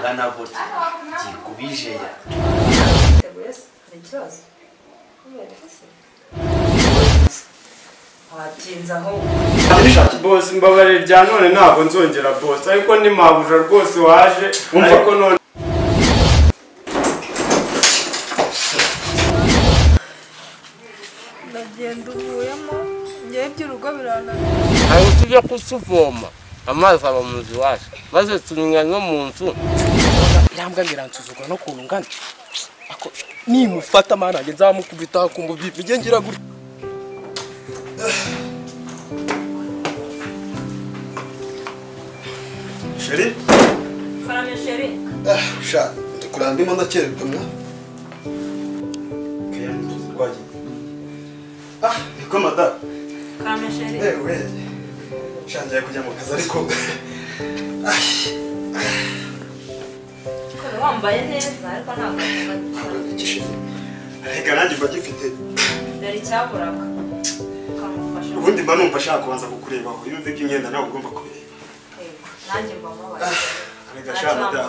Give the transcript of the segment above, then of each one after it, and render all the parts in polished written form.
angana gutya ngiye kubijeya. Boss mbabarira rya none ntabwo nzongera boss, ariko ni mabuja rwose waje ariko none ndagenda uvuyemo ngiye by'urugo birananiye. Aho tujya kusuvoma amazi aba mu nzu iwacu maze tunywa no mu nzu. Irambwa ngiransuzugura no kuntu ngana ako nimufata mana nge nzamukubita ku mubiri nge ngira gutya. Chérie. Farame chérie. Sha, ndikuramba ndimo ndakererwa mwa. Kaya kwaje. Ah, niko madam. Farame chérie. Eh we. Sha ngiye kujya mu kazi ariko. Ko wambaye neza ariko ntabwo ntabwo. Reka nanjye mba gifite. Dore cyaburaga. Kamufasha. Ubundi mba numva ashaka kubanza kukurebaho. Iyo mve by'imyenda nawe ugomba kubireba. Nanjye mba mbabaye. Reka sha madam.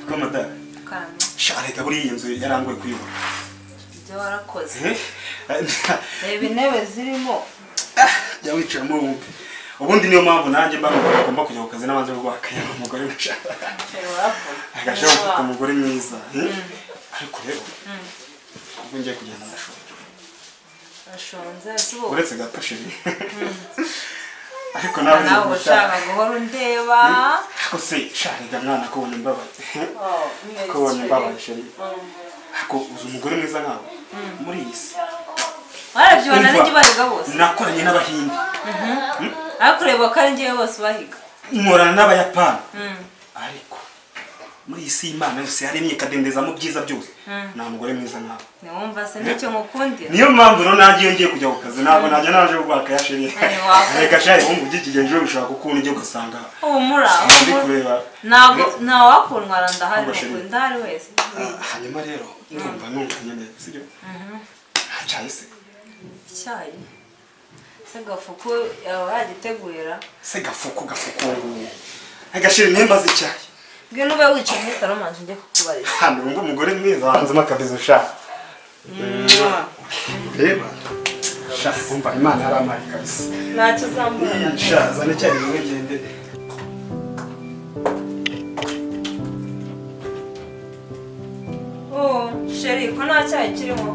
Ko madam. Karame. Sha reka buri iyi nzu yarangoye kuyibona. Ibyo warakoze. Reba intebe zirimo. Jya wicaramo wumve. Ubundi niyo mpamvu nanjye mba numva agomba kujya ku kazi n'abanze rwakaya umugore nshaka. Agasha ufite umugore mwiza. Ariko rero ubwo ngiye kugenda ndashonje. Ashonze subo. Uretse gato chérie. Ariko nawe ushaka guhora undeba. Ariko se sharega mwana ko ubonye mbabaye. Ko ubonye mbabaye chérie. Ariko uzi umugore mwiza nkawe muri iyi si. Warabyibona n'ijye bahiga bose. Nakoranye n'abahindi. Ariko ureba ko ari njyewe bose bahiga. Nkorana n'abayapani. Ariko muri iyi si Imana yose yaremye ikadendeza mu byiza byose. Nta mugore mwiza nkawe. Niwumva se nicyo ngukundira. Niyo mpamvu rero nanjye iyo ngiye kujya ku kazi ntabwo najya naje kubaka ya chérie. Reka shayi wumva ugikigenje ushaka kukunda ujye ugasanga. Humura. Ndi kureba. Ntabwo ntawakuntwara ndahari ndahari wese. Hanyuma rero ndumva numva nyine sibyo? Cyayi se. Icyayi. Se gafuku yawe yagitegurira. Se gafuku gafuku. Reka chérie nimba z'icyayi. Ngwino ube wicaye muri salon manje njye kukubariza. Hano ngo umugore mwiza wanzemo akabizo sha. Reba. Sha umva Imana yaramaye kabisa. Ntacyo uzambura. Sha zana icyayi ngo ngende. Oh, chérie ko nta cyayi kirimo.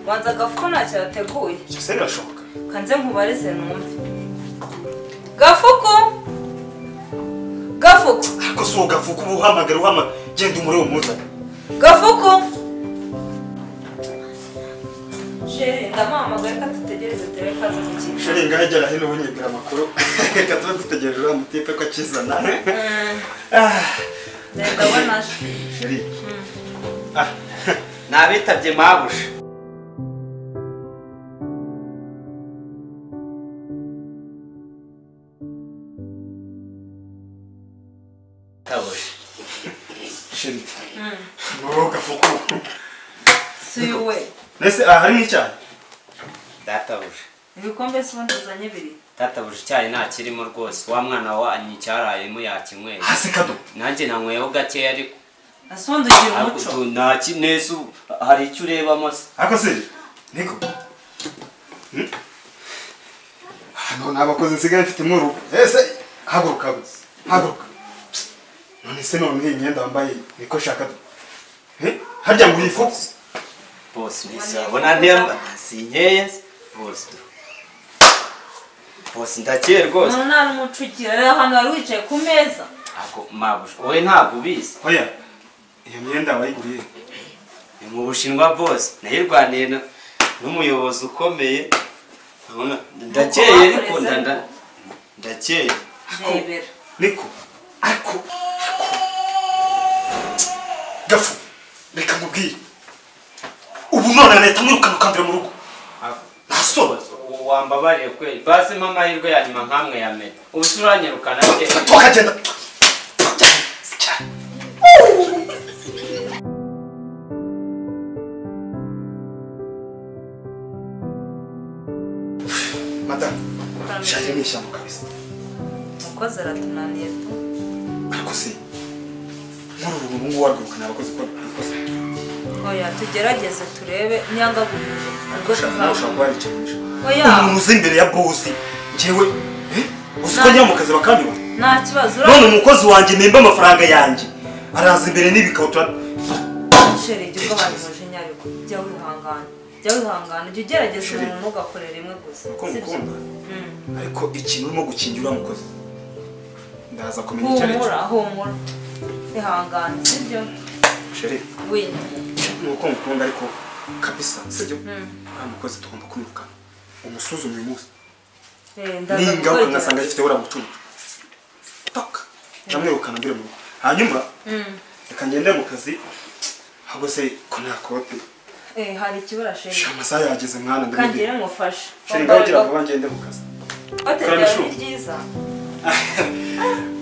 Wanza gafuku ntacyo yateguye. Icyo se birashoboka. Kanze nkubarize numve. Gafuku. Gafuku. Ariko si gafuku ubuhamagara uhamagara genda umure umuzane. Gafuku. Chérie ndamuhamagaye ko tutegereze turebe ko aza gukina. Chérie ngaho gera hino unyibwira amakuru. Reka tube dutegereje uriya mutipe ko akizana. Ndabona aje. Chérie. Nabitabye mabuja. Chérie. No gafuku. Si we. Nese harimo icyayi. Databuja. Ibikombe se ubundi uzanye biri. Databuja icyayi nta kirimo rwose. Wa mwana wanyu cyarayemo yakinyweye. Hasi kado. Nanjye nanyweyeho gakeya ariko. Asundi ugira umuco. Nta kineza hari icyo urebamo se. Ariko se niko. Hano nabakoze nsigaye mfite mu rugo. Ese haguruka gusa. Haguruka. None se none iyi myenda wambaye niko shaka. Harya ngo uyifuku. Boss nisabona ndemba sinkeye boss. Boss ndakeye rwose. None nta n'umuco ugira rero hano wari wicaye ku meza. Ako mabuja wowe ntabwo ubizi. Oya. Iyo myenda wayiguriye ni mu Bushinwa boss. Nayirwaniye n'umuyobozi ukomeye. Urabona ndakeye ariko ndakeye. Ndebera. Niko. Ako gafu reka nkubwire ubu none leta mwirukana ukambira mu rugo ntasoba wambabariye kweli basi mpa amahirwe ya nyuma nkamwe ya mbere ubu se uranyirukana tukagenda. Shaje ni ishyamba kabisa. Umukozi aratunaniye tu. Ariko se muri ubu ngubu warwirukana abakozi ko abakozi. Oya tugerageze turebe nyanga guhinduka. Ubwo tuzabona. Oya. Umuntu uzi imbere ya boss njyewe uzi ko njya mu kazi bakanywa. Nta kibazo. None umukozi wanjye memba amafaranga yanjye araza imbere n'ibikabutura. Chere jya ugabanya umujinya ariko jya wihangana. Jya wihangana ujye ugerageza umuntu ugakorera rimwe gusa. Sibyo? Ariko ikintu urimo gukingira uriya mukozi ndaza kumenya icyo ari cyo. Humura humura. Ihangane sibyo? Chere. Oui. Nuko ngukunda ariko kabisa sibyo? Uriya mukozi tugomba kumwirukana. Umusuzume uyu munsi. Ningaruka ngasanga gifite uriya mucucu. Toka. Ndamwirukana mbere mu rugo. Hanyuma reka ngende mu kazi. Ahubwo se ko nta kote. Hari ikibura chere. Amasaha yageze mwana ndabindi. Kangire ngufashe. Chere ngaho gira vuba ngende mu kazi. Kote ryawe ni ryiza.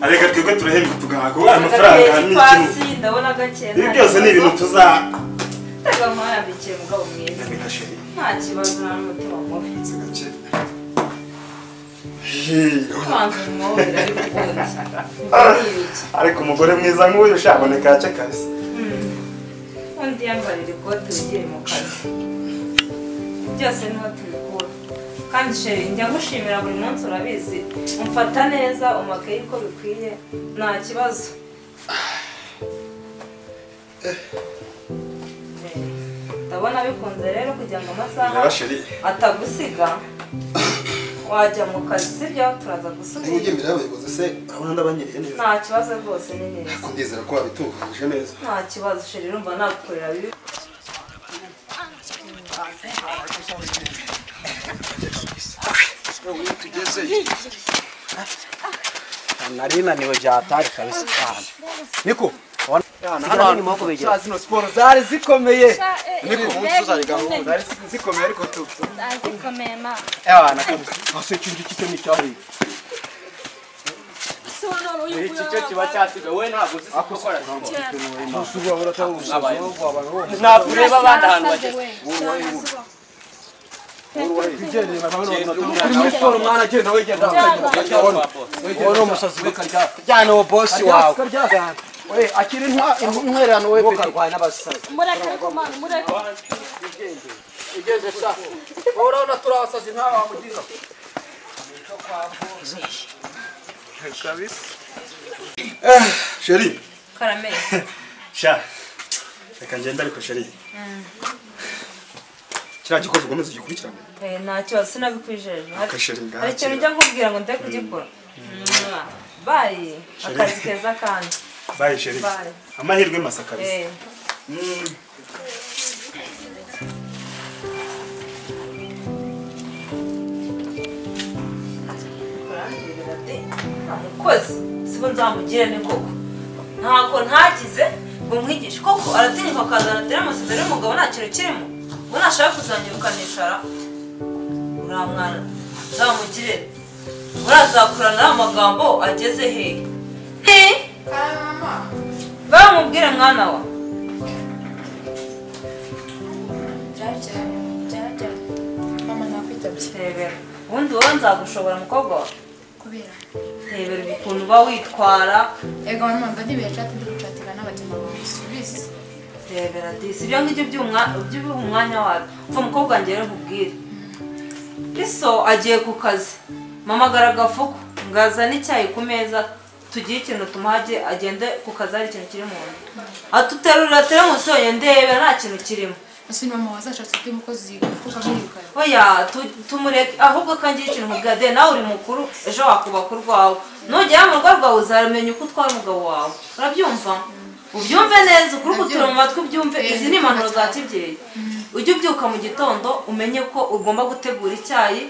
Areka twebwe turahembwa tugahaga amafaranga ni ikintu. Ndabona gake. Ibi byose ni ibintu tuza. Tega mwayambikiye mugabo mwiza. Nta kibazo nta n'umutima mubi. Gake. Ariko umugore mwiza nk'uyu ushaboneka gake kabisa. Undi yambarira ikote ugiye mu kazi. Byose niho tubikura. Kandi chere njya ngushimira buri munsi urabizi. Umfata neza umakeye uko bikwiye nta kibazo. Ndabona bikunze rero kugira ngo amasaha atagusiga. Wajya mu kazi sibyo turaza gusubira. Ujye imbere y'abayobozi se urabona ndabanyiriye neza. Nta kibazo rwose ni neza. Ariko ndizera ko wabitunganyije neza. Nta kibazo chere urumva nagukorera bibi. Nari naniwe byatari kabisa. Niko hano zino siporo zari zikomeye. Niko umunsi uzari gahunda zari zikomeye ariko tu. Zikomeye ma. Ewana kabisa. Ase kingi kite ni cyari. Iki cyo kiba cyasigaye we ntabwo uzi gukora siporo. Ntabwo ureba abandi ahantu bageze. Jyana uwo bosi wawe. We akiri intwererano we karwanya n'abasazi. Mureke Igeze sha. Urabona turabasazi nkawe wamugiza. Kabisa. Chérie. Karameye. Sha. Reka ngende ariko chérie. Kiriya gikoze ukomeze ugikurikirane. Nta kibazo sinabikwijeje. Hari ikintu njya nkubwira ngo nde kugikora. Bye. Akazi keza kandi. Bye chérie. Amahirwe masa kabisa. Umukozi sibo nzamugire ni koko. Ntako ntagize ngo nkwigishe koko aratinyuka akazana teremusi imbere y'umugabo nta kintu kirimo. Ngo nashaka kuzanyirukanisha uriya mwana nzamugire urazakurana amagambo ageze hehe. Bamubwire mwana wa mama nakwitabye. Tebera ubundi wowe nzagushobora mukobwa wawe. Kubera tebera ukuntu uba witwara. Ego mama ndadibiye chat ndi guchatinga n'abatima bawe subizi. Tebera disi ibyo ngibyo by'ubiha umwanya wawe. Upfa umukobwa wanjye rero nkubwire. Iso agiye ku kazi. Mama agaragafuko ngazana icyayi ku meza tugire ikintu tumuhage agende ku kazi hari ikintu kiri mu nda. Atuterura teremusi yonyine ndebera nta kintu kirimo. Ese mama wazashatse undi mukozi kuko amwirukana. Oya tumureke ahubwo kangira ikintu nkubwira de nawe uri mukuru ejo wakubaka urwawe. Nugera mu rugo rwawe uzamenya uko utwara umugabo wawe. Urabyumva? Ubyumve neza ukurukutura mu matwi ubyumve izi ni impanuro za kibyeyi. Ujye ubyuka mu gitondo umenye ko ugomba gutegura icyayi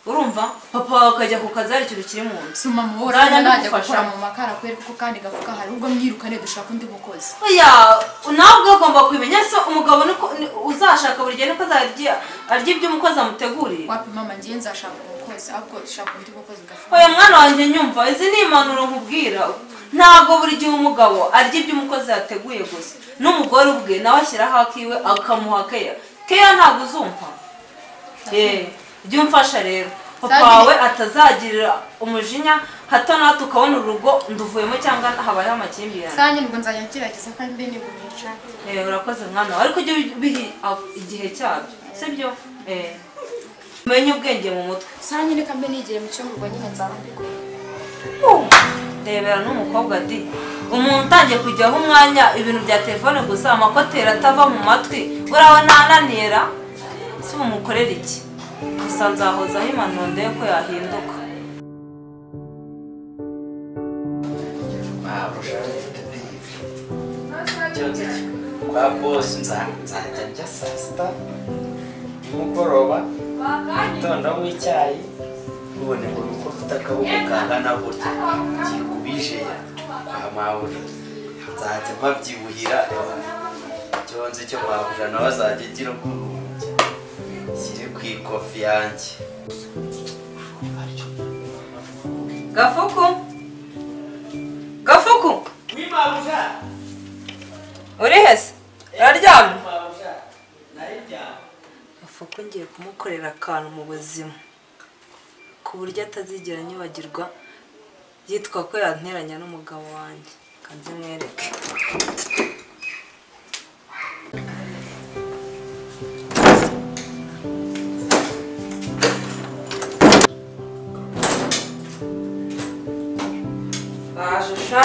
urumva papa wawe akajya ku kazi hari ikintu kiri mu nda. Si mama wowe urabona najya gukora mu makara kweri kuko kandi gafuka hari ubwo mwirukane dushaka undi mukozi. Oya nawe ugomba kubimenya se umugabo niko uzashaka buri gihe niko azarya arya ibyo umukozi amuteguriye. Wapi mama ngiye nzashaka umukozi ahubwo dushaka undi mukozi gafuka. Oya mwana wanjye nyumva izi ni impanuro nkubwira. Ntabwo buri gihe umugabo arya ibyo umukozi yateguye gusa n'umugore ubwe nawe ashyiraho akiwe akamuha keya. Keya ntabwo uzumva. Jya umfasha rero Papa wawe atazagirira umujinya hato na hato ukabona urugo nduvuyemo cyangwa habayeho amakimbirane. Sawa nyine ubwo nzajya ngerageza kandi mbe nigumisha. Urakoze mwana wawe, ariko ujye ubiha igihe cyabyo, sibyo? Umenye ubwenge mu mutwe. Sawa nyine ka mbe nigire mu cyumba ubwo nyine nzaba mbikora. Ndebera n'umukobwa di umuntu utangiye kujyaho umwanya ibintu bya telefone gusa, amakoteri atava mu matwi, urabona ananira si umukorera iki? Gusa nzahozaho impanuro ndebe ko yahinduka. Kwa boss nzajya njya saa sita nimugoroba gitondo nywa icyayi, ubone ngo nuko mfite akaboko kangana gutya ngiye kubijeya kwa mabuja, nzajya mpabyibuhira icyo nzi cyo mabuja nawe azajya agira ubwurumbya shyire ku ikofi yanjye. Gafuku, Gafuku, uri hese? Uraryamye? Gafuku ngiye kumukorera akantu mu buzima ku buryo atazigera anyibagirwa, yitwa ko yanteranya n'umugabo wanjye. Kanze mwereke. Baje sha.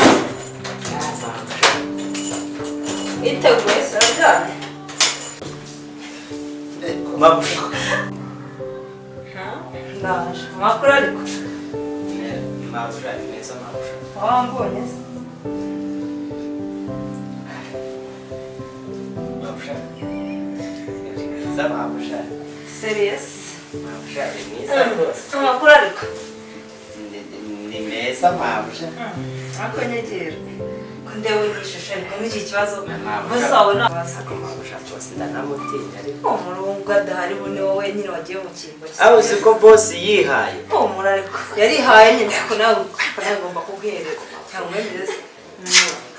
Iteguye se uraryamye? Mabuja. Ndaje. Amakuru ariko? Mabuja ni meza mabuja. Wambonye se? Mabuja. Meza mabuja. Serious? Mabuja ni meza rwose. Amakuru ariko? Ni meza mabuja. Ako nyegera. Ko ndeba unyishusha ariko n'iki kibazo bose wabona. Ako mabuja rwose ndanamutinya ariko. Umurungu adahari bu ni wowe nyine wagiye mu cyimbo cye. Aho uzi ko boss yihaye. Umura ariko yarihaye nyine ariko nawe agomba kuguhereza cyangwa mwemeze.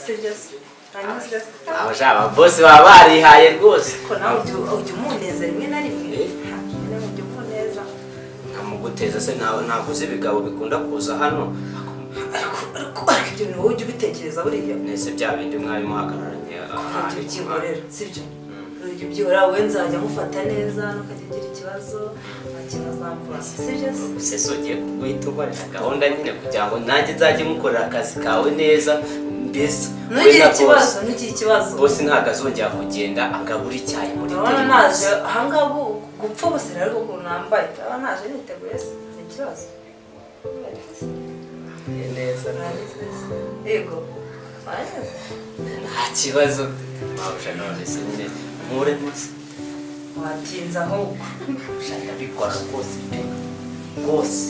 Sibyo se? Anyuzwe se? Mabuja aba boss baba barihaye rwose. Ko nawe ujya umuneza rimwe na rimwe. Nawe ujya umuneza. Nkamuguteza se nawe ntabwo uzi ibigabo bikunda kuza hano. Ariko ibyo bintu wowe ujya ubitekereza buriya. Nese bya bindi mwari muhagararanye. Ujya ubyihorera, sibyo? Ujya ubyihorera wowe nzajya mufata neza ntukajya ugira ikibazo nta kintu azamvura, sibyo se? Se ugiye guhita unkorera gahunda nyine kugira ngo nanjye nzajye mukorera akazi kawe neza mbese. Ntugire ikibazo, ntugire ikibazo. Boss ntabwo azongera kugenda agabura icyayi muri Urabona naje ahangaha gupfa ubusa ariko ukuntu nambaye. Urabona naje niteguye se? Ni ikibazo. Neza. Yego. Nta kibazo. Mabuja none se nyine nkure munsi. Watinze ahubwo. Mabuja ndabikora rwose pe. Rwose.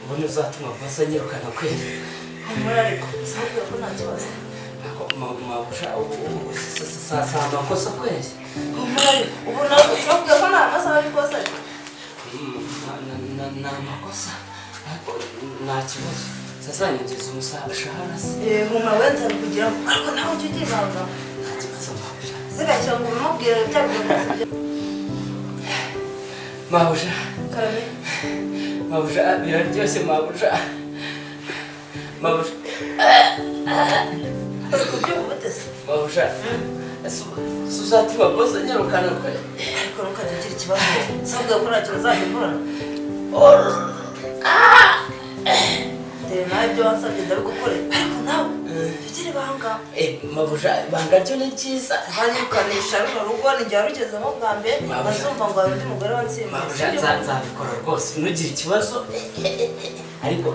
Mbona uzatuma boss anyirukana kweli? Humura ariko, sinakubwira ko nta kibazo. Mabuja si amakosa kweli? Humura ariko, ubu nawe sinakubwira ko nta masaha ari kosa ariko. Ni amakosa ariko nta kibazo. Sasa nyongeza umushahara se. Humura we nzabikugiramo ariko nawe ujye ubyivanga. Nta kibazo mabuja. Sibeshya ngo ubimubwire bya bintu. Mabuja. Karame. Mabuja biraryoshye mabuja. Mabuja. Mabuja. Suzatuma boss anyirukana kweli? Ariko ntukajye ugira ikibazo. Sinakubwira ko nta kintu uzajya ukorana. Dore nawe ibyo wansabye ndabigukorera ariko nawe jya ugira ibanga. Mabuja ibanga ryo ni ryiza. Ntirukanisha runo rugo ni njye warugezemo bwa mbere bazumva ngo hari undi mugore wansimbuye. Mabuja nzabikora rwose ntugire ikibazo ariko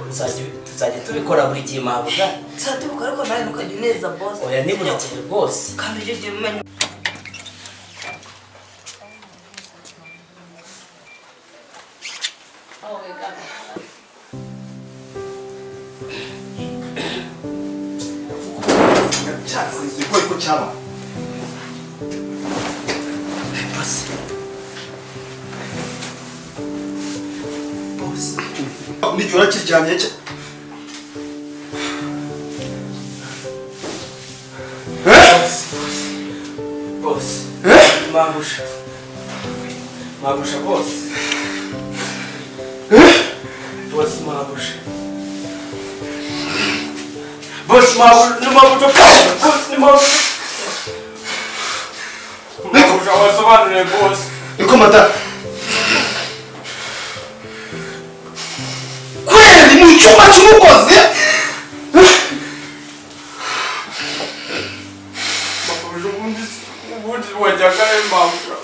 tuzajya tubikora buri gihe mabuja. Tuzajya tubikora ariko nawe ntukajya uneza boss. Oya ni buri gihe rwose. Kandi ujye ugiye umenya. Aho wegamye. Cyasinzwe ko ariko cyaba. Boss. Boss. Nijoro kiryamye cye. Boss. Mabusha. Mabusha boss. Boss mabusha. Boss mabusha, ni mabusha. Boss ni mabusha. Mabusha wasobanuriye boss. Niko mata. Kweli mu cyumba cy'umukozi? Mabusha ubundi wajyaga he mabusha?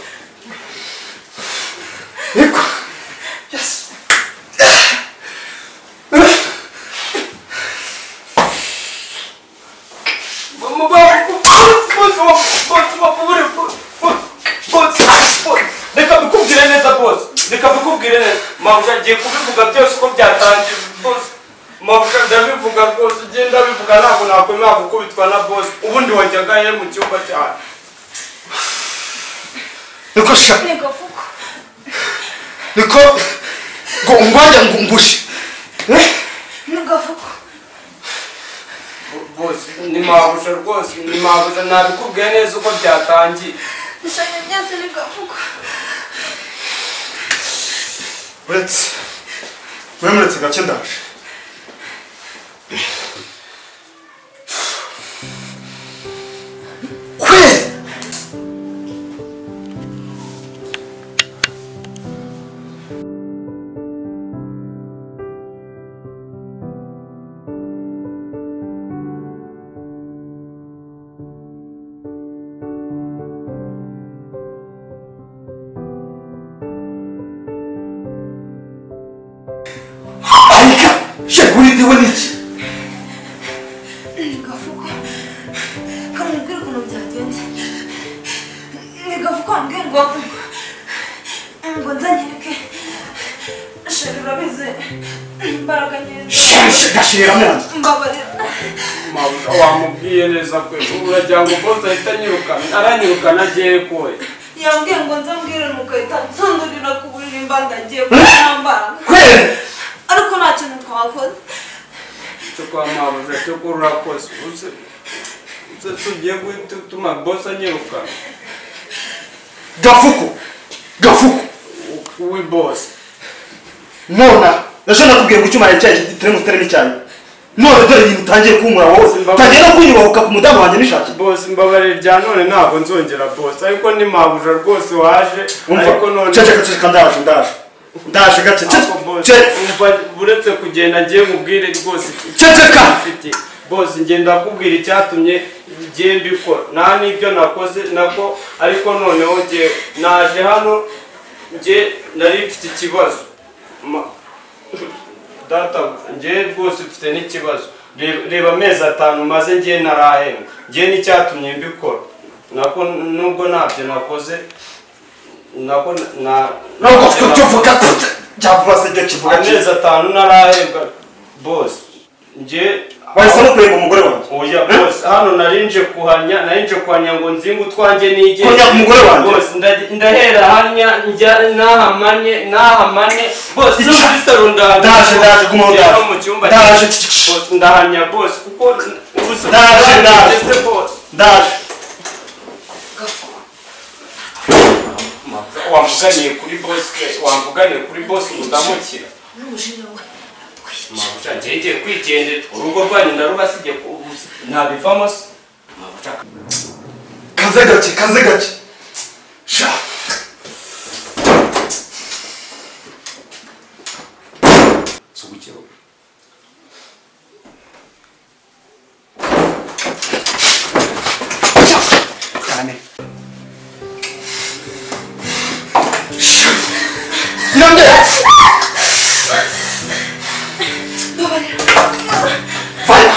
Niko. Yes. Reka mbikubwire neza boss. Reka mbikubwire neza. Mabusha agiye kubivuga byose uko byatangiye boss. Mabusha ndabivuga rwose, ugenda ndabivuga ntabwo nakwemera gukubitwa na boss. Ubundi wajyaga he mu cyumba cyawe? Niko sha. Niko fuko. Niko ngo ngwajya ngungushe. Niko fuko. Boss ni mabusha rwose, ni mabusha nabikubwiye neza uko byatangiye. Nshanye byose niko fuko. Uretse. Muretse gake ndaje. Kweli. Sheguritewe n'iki? Gafuko. Kamubwira ukuntu byagenze. Ni gafuko ambwiye ngo nzanyereke. Sheri urabizi imbaraga nkeya. Gashira mwana. Mbabarira. Mabusha wamubwiye neza kwe. Uragira ngo boss ahita anyirukana. Aranyirukana agiye koye. Yambwiye ngo nzambwire nuko ahita nsundurira ku buriri mbandagiye kuntambara. Kweli. Ariko nta kintu twakoze. Cyo kwa mabusha cyo urakoze. Uze tugiye gutuma boss anyirukana. Gafuko. Gafuko. Uwi boss. Nona, ejo nakubwiye ngo icyuma cyayi giteremo uteremo icyayi. None dore ibintu utangiye kunkura wowe. Utangiye no kunyubahuka ku mudamu wanjye nishaki. Boss mbabarira ibya none ntabwo nzongera boss. Ariko ni mabusha rwose waje. Ariko none ceceka ceceka ndaje ndaje. Ndaje gake. Umva uretse kugenda ngiye mubwire rwose. Ceceka. Boss ngenda kubwira icyatumye ngiye mbikora. Nta n'ibyo nakoze nako ariko noneho ngiye naje hano ngiye nari mfite ikibazo. Data ngiye rwose mfite n'ikibazo. Reba amezi 5 maze ngiye narahembwa. Ngiye n'icyatumye mbikora. Nako nubwo ntabyo nakoze nako na nako tuvuga cyavuga se kivuga amezi 5 narahembwa boss. Ngiye wahise no kureba umugore wanjye. Oya boss, hano narinje kuhanya ngo nzingu twanjye nige. Kuhanya umugore wanjye. Boss ndahera hanya njya nahamanye boss ndisarunda. Ndaje guma ndaje mu cyumba. Ndaje boss ndahanya boss kuko ubusa ndaje boss. Ndaje. Wamvuganiye kuri boss, wamvuganiye kuri boss ndamukira. N'umujinya we. Mabusha ngiye kwigendera urugo rwanyu ndarubasigiye ntabivamo se. Mabusha kaze gake kaze gake. Sha. Sugukiro. Cyane. Sha. Nande. Fire!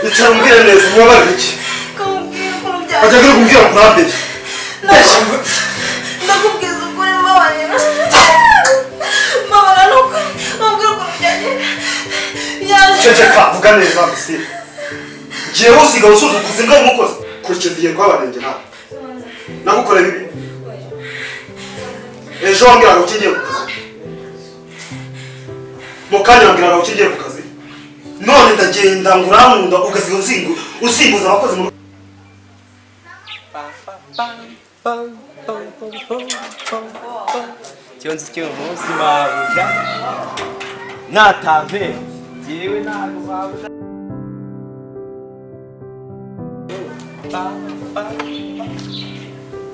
Icara umbwire neza ubabara iki? Wajya kumbwira ngo urambeshya. Ndakubwiza ukuri mbabarira. Mbabarira nuko mbwira ukuntu byagenda. Ceceka vuga neza Misiri. Ngiye usiga usuzuguza imbwa y'umukozi. Kurikiza igihe twabarenge nawe. Nagukorera ibi. Ejo wambwiraga ko ugiye ku kazi. Mu kanya wambwiraga ko ugiye ku kazi. None ndagenda ngo urankunda ugasiga usimbuza abakozi mu Cyonzi cy'umunsi mabuja natampe jewe ntabwo mabuja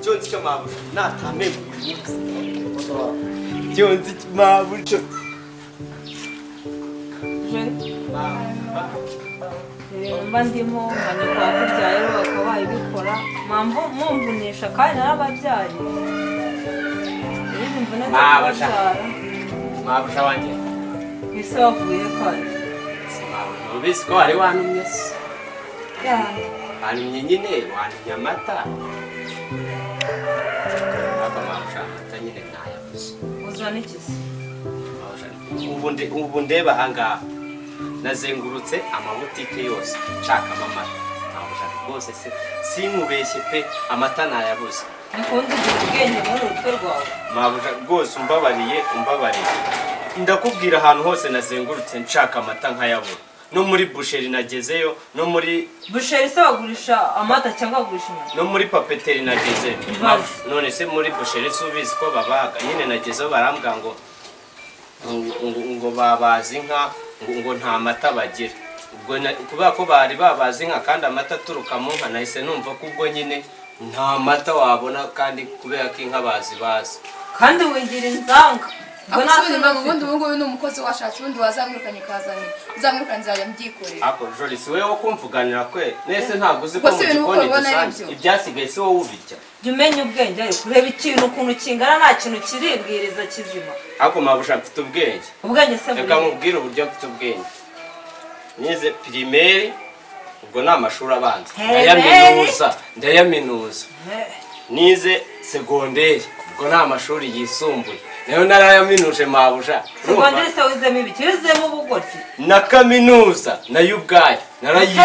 cyonzi cyo mabuja natampe cyonzi mabuja mba ndimo mbanyuka kubyaye bakaba ibikora mpamvu mumvunisha kandi narababyaye mabuja mabuja wanjye ese wavuye kare ubizi ko wari wantumye se wantumye nyine wantumye amata ariko mabuja amata nyine ntayabuze uzana iki se ubu ndeba ahangaha nazengurutse amabutike yose nshakamo amata mabuja rwose se sinkubeshye pe amata ntayabuze nikundi ubwenge muri urutwe rwawe mabuja rwose umbabariye ndakubwira ahantu hose nazengurutse nshaka amata nkayabura no muri busheri nagezeyo no muri busheri se bagurisha amata cyangwa bagurisha inyama no muri papeteri nagezeyo none se muri busheri si ubizi ko babaga nyine nagezeyo barambwira ngo ngo babaza inka ngo nta mata bagira ubwo kubera ko bari babaza inka kandi amata aturuka mu nka nahise numva ko ubwo nyine nta mata wabona kandi kubera ko inka bazibaza kandi wigira inzanga ubwo nta ubundi ubu ngubu ni umukozi washatse ubundi wazamwirukanye ukazanira uzamwirukanye nzajya mbyikorera ako Joli si wowe wo kumvuganira kwe nese ntabwo uzi ko mu gikoni dusanzwe ibyasigaye si wowe ubirya jya umenya ubwenge ariko ureba ikintu ukuntu kingana nta kintu kiribwiriza kizima ako mabuja mfite ubwenge ubwenge se reka nkubwire uburyo mfite ubwenge nize primaire ubwo ni amashuri abanza ndayaminuza nize segonderi ubwo ni amashuri yisumbuye nayo narayaminuje mabuja segonderi se wizemo ibiki wizemo ubugoryi na kaminuza nayo ubwayo narayize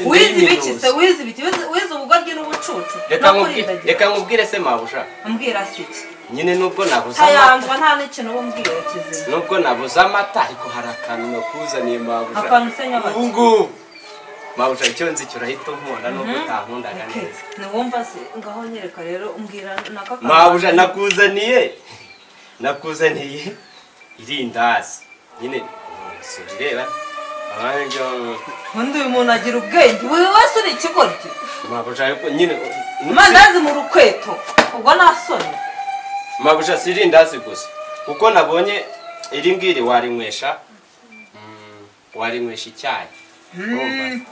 wize ibiki se wize ibiki wize ubugoryi n'ubucucu reka nkubwire se mabuja ambwira se iki nyine nubwo nabuze amata nta n'ikintu uba umbwira kizima nubwo nabuze amata ariko hari akantu nakuzaniye mabuja akantu se nyabaki ubu ngubu mabuja icyo nzi cyo urahita unkunda nubwo utankundaga neza ntiwumva se ngaho nyereka rero umbwira naka mabuja nakuzaniye irindazi nyine surireba ubundi uyu muntu agira ubwenge buri wese uri ikigoryi mabuja ariko nyine amandazi mu rukweto ubwo nta soni mabuja si irindazi gusa kuko nabonye iri ngiri warinywesha icyayi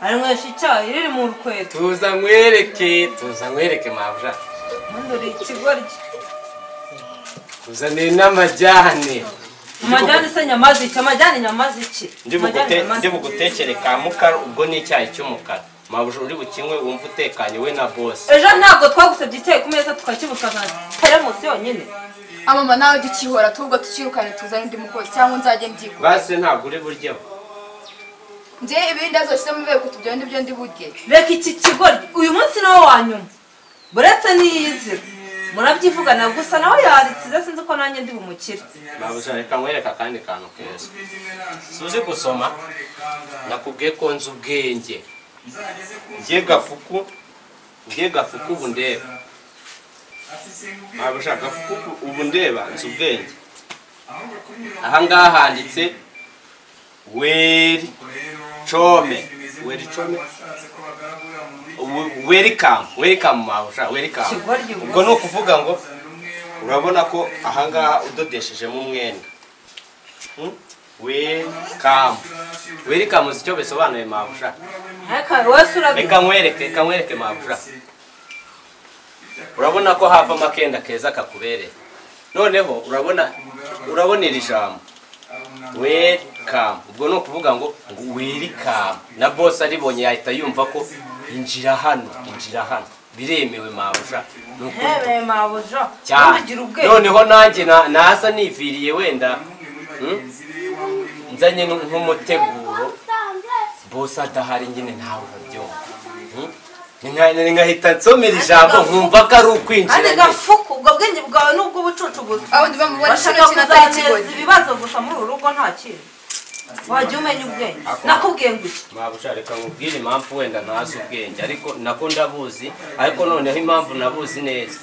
arinywesha icyayi riri mu rukweto tuza nkwereke mabuja ubundi uri ikigoryi tuzaniye n'amajyane amajyane se nyamaze iki amajyane nyamaze iki ndi bugutekere ka mukara ubwo ni icyayi cy'umukara mabuja uri bukinywe wumva utekanye we na bosi ejo ntabwo twagusabye icyayi ku meza tukakibuka nka teremusi yonyine amama nawe ujya ukihora tubwo tukirukane tuzane undi mukozi cyangwa nzajye mbyikorera basi ntabwo uri buryeho njye ibindi azoshyizemo ibere tubyo ndibyo ndi burye reka iki kigoryi uyu munsi niwo wa nyuma buretse n'iyizira murabyivugana gusa nawe yaritsize sinzi ko nanjye ndi bumukire mabuja reka nkwereke akandi kantu keza suzi gusoma nakubwiye ko nzi ubwenge ngiye gafuku ubu ndeba mabuja gafuku ubu ndeba nzi ubwenge ahangaha handitse weri chome welcome mabuja welcome ubwo ni ukuvuga ngo urabona ko ahangaha udodeshejemo umwenda welcome welcome uzi icyo bisobanuye mabuja reka nkwereke mabuja urabona ko havamo akenda keza kakubereye noneho urabona iri jambo welcome ubwo ni ukuvuga ngo welcome na boss aribonye yahita yumva ko Injira hano, injira hano. Biremewe mabuja. Ntemewe mabuja. Noneho nanjye naza niviriye wenda nzanye nk'umuteguro boss adahari nyine ntawe urabyumva. Nkahita nsomera ijambo nkumva ko ari ukwinjira. Kandi gafuku ubwo bwenge bwawe nubwo ubucucu gusa. Aho ndiba mubona kino kintu atari ikigozi. Ibibazo gusa muri uru rugo nta kintu. Wajya umenya ubwenge. Nakubwiye ngo iki? Mabuja reka nkubwire impamvu wenda ntazi ubwenge ariko nako ndabuzi, ariko noneho impamvu nabuzi neza.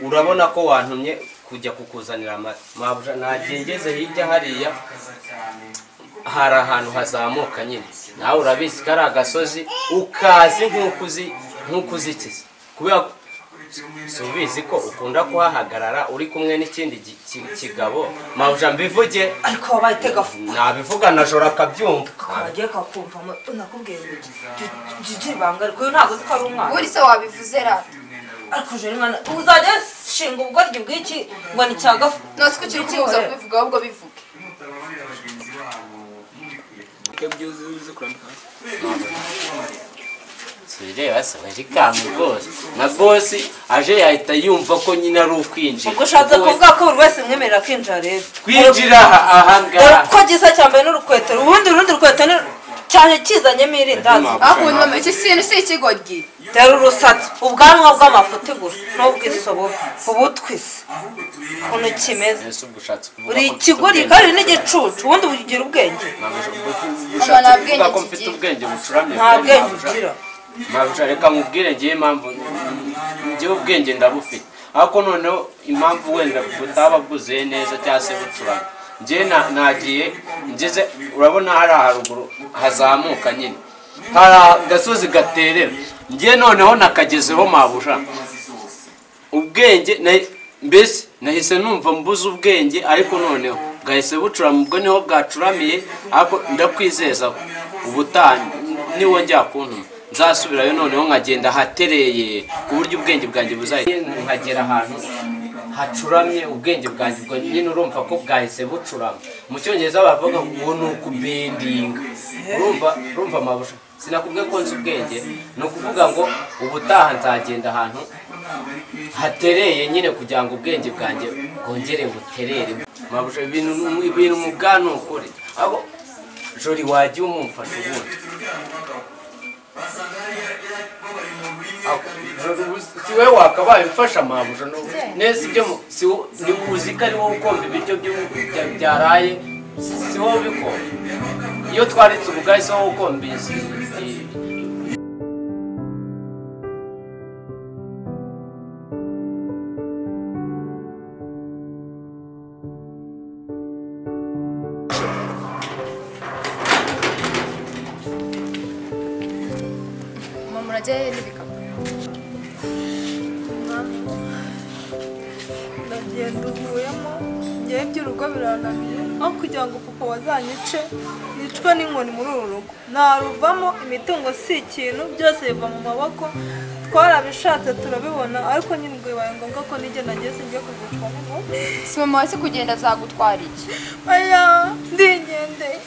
Urabona ko wantumye kujya kukuzanira amata. Mabuja nagiye ngeze hirya hariya hari ahantu hazamuka nyine. Nawe urabizi ko ari agasozi ukazi nk'ukuzikiza. Kubera subizi ko ukunda kuhahagarara uri kumwe n'ikindi kigabo. Mabuja mbivuge ariko wabaye gafuku. Nabivuga na Jora akabyumva. Akagiye kakumva nakubwiye ngo iki banga ariko uyu ntago uzi ko ari umwana. Uri se wabivuze rata. Ariko Jora mwana uzajya shinga ubugoryi bw'iki ngo ni cya gafuku. Notse ko kiri kuza kubivuga ahubwo bivuge. Sireba se bari rwose na boss aje yahita yumva ko nyine ari ukwinjira. Ubwo ushatse kuvuga ko buri wese mwemerera kwinjira rero. Kwinjira aha ko gisa cyambaye n'urukweto ubundi urundi rukweto cyane kizanyemo irindazi. Aho mama iki sintu si ikigoryi. Dore urusatsi ubwanwa bw'amafuti gusa n'ubwisobo ubutwise ukuntu kimeze. Uri ikigoryi kandi n'igicucu ubundi ugira ubwenge. Ushatse ko mfite ubwenge bucuramye. Nta bwenge ugira. Mabuja reka nkubwire ngiye impamvu ngiye ubwenge ndabufite ariko noneho impamvu wenda butaba bwuzuye neza cyangwa se bucuramye. Ngiye nagiye ngeze urabona hari haruguru hazamuka nyine hari agasozi gaterera ngiye noneho nakagezeho mabuja ubwenge mbese nahise numva mbuze ubwenge ariko noneho bwahise bucurama ubwo niho bwacuramiye ariko ndakwizeza ubutaha niwo njya kuntuma nzasubirayo noneho nkagenda hatereye ku buryo ubwenge bwanjye buzahita nkagera ahantu hacuramye ubwenge bwanjye ubwo nyine urumva ko bwahise bucurama. Mu cyongereza bavuga ngo ni ukubendinga. Urumva mabuja sinakubwiye ko nzi ubwenge ni ukuvuga ngo ubutaha nzagenda ahantu hatereye nyine kugira ngo ubwenge bwanjye bwongere buterere. Mabuja ibintu mu bwana ukuri abo Jori wajya umumfasha ubundi. Si wowe wakabaye umfasha mabuja neza ibyo si uzi ko ari wowe ukomba ibiryo byaraye si wowe ubikomba. Iyo twaritse ubugari si wowe ukomba izi. Ndagenda uvuyemo ngewe iby'urugo birananiye aho kugira ngo papa wazanyice nicwe n'inkoni muri uru rugo naruvamo imitungo si ikintu byose biva mu maboko twarabishatse turabibona ariko nyine ubwo bibaye ngombwa ko nijye nagiye singiye kuzicwa n'inkoni. Si mama wese kugenda azagutwara iki? Oya ndigendeye.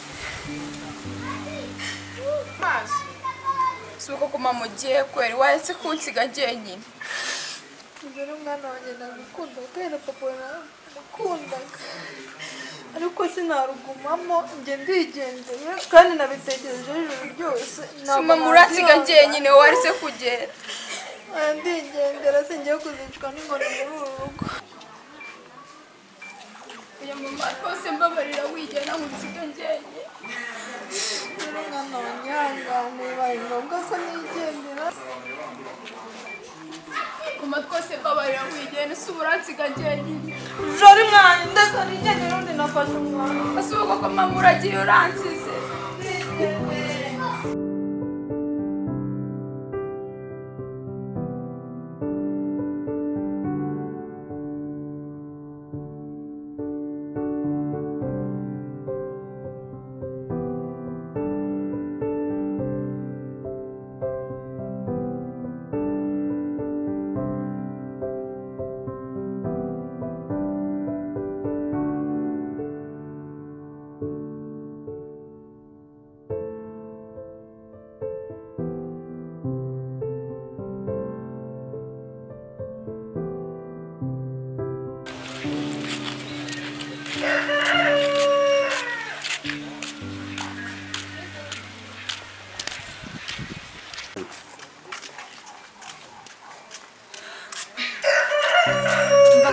Si uko mama ugiye kweri wahise kunsiga njyenyine. Mbere umwana wanjye ndagukunda kubera papa namukundaga ariko sinarugumamo njye ndigendeye kandi nabitekereje ijoro ryose. Si mama uransiga njyenyine waretse kugera. Ndigendera singiye kuzicwa n'inkoni muri uru rugo. Oya mama rwose mbabarira wigena ngo unsige njyenyine. Umwana wanjye ihangane bibaye ngombwa ko nigendera. Mama twose mbabarira wigena si uransiga njyenyine. Jori mwana ndetse nigendera undi nafashe umwana. Ese ubu koko mama uragiye uransize.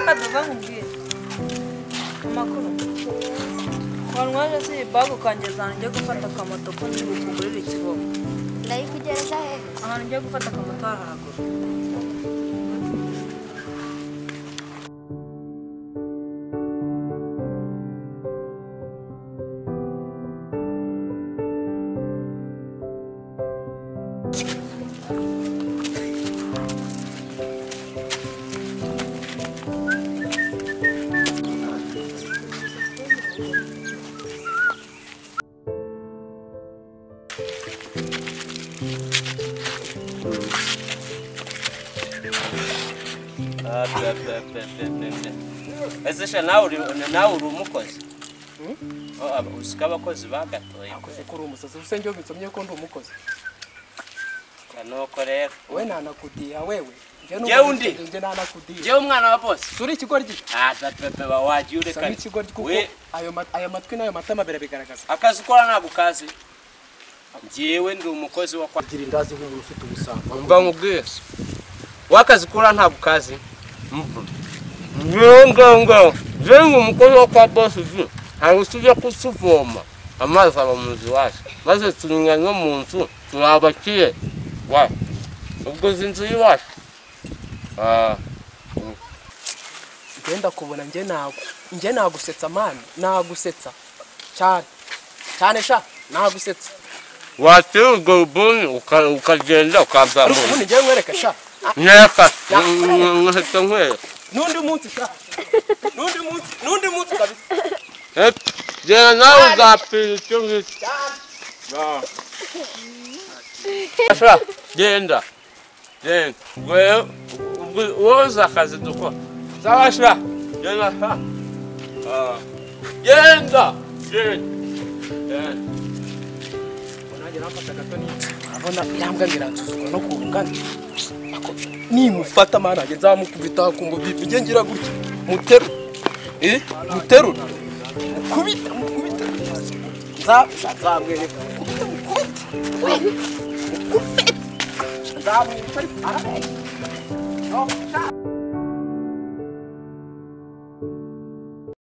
Kaduva nkubwire amakuru wantwaje si iyi baga ukangeza ahantu ngiye gufata akamoto ko ndi bukugurire ikiboko. Ndayikugereza hehe? Ahantu ngiye gufata akamoto haraguru. Ese nawe uri umukozi? Usika abakozi bagatoye. Akoze ko uri umusazi usenge ubitsomye ko ndi umukozi. Nuko rero we nanakudiha wewe. Njyewe undi nje nanakudiha. Njyewe umwana wa boss. Suri ikigoryi. Ah pepe wagiye ureka. Ikigoryi kuko ayo matwi n'ayo matama birabigaragaza. Akazi ukora ntabwo ukazi. Njyewe ndi umukozi wa kwa gira indazi nk'umuntu ufite ubusambo. Mba nkubwiye. Wakazi ukora ntabwo ukazi. Ngo njyewe umukozi wa kwa boss uzi ntabwo tujya kusuvoma amazi aba mu nzu iwacu maze tunywa no mu nzu turi abakire wa ubwo uzi inzu y'iwacu. Ngenda kubona nge nagusetsa mani nagusetsa cyane cyane sha nagusetsa. Watera ubwo rubuni ukagenda ukazamura. Ubundi ngewe nkwereka sha. Nyereka nkahita nkwereka. N'undi munsi sha. N'undi munsi kabisa. Genda nawe uzapfira icyo ngicyo. Sha genda. Genda. Wowe uzi akazi dukora. Sawa sha. Genda sha. Genda. Genda. Urabona irambwa ngiransuzugura no kurungana. Nimufata mana nzamukubita ku mubiri bijye ngira gutya muteru muterura mukubita mukubita nzamwereka mukubita mukubita nzamwica ariko arabeshya.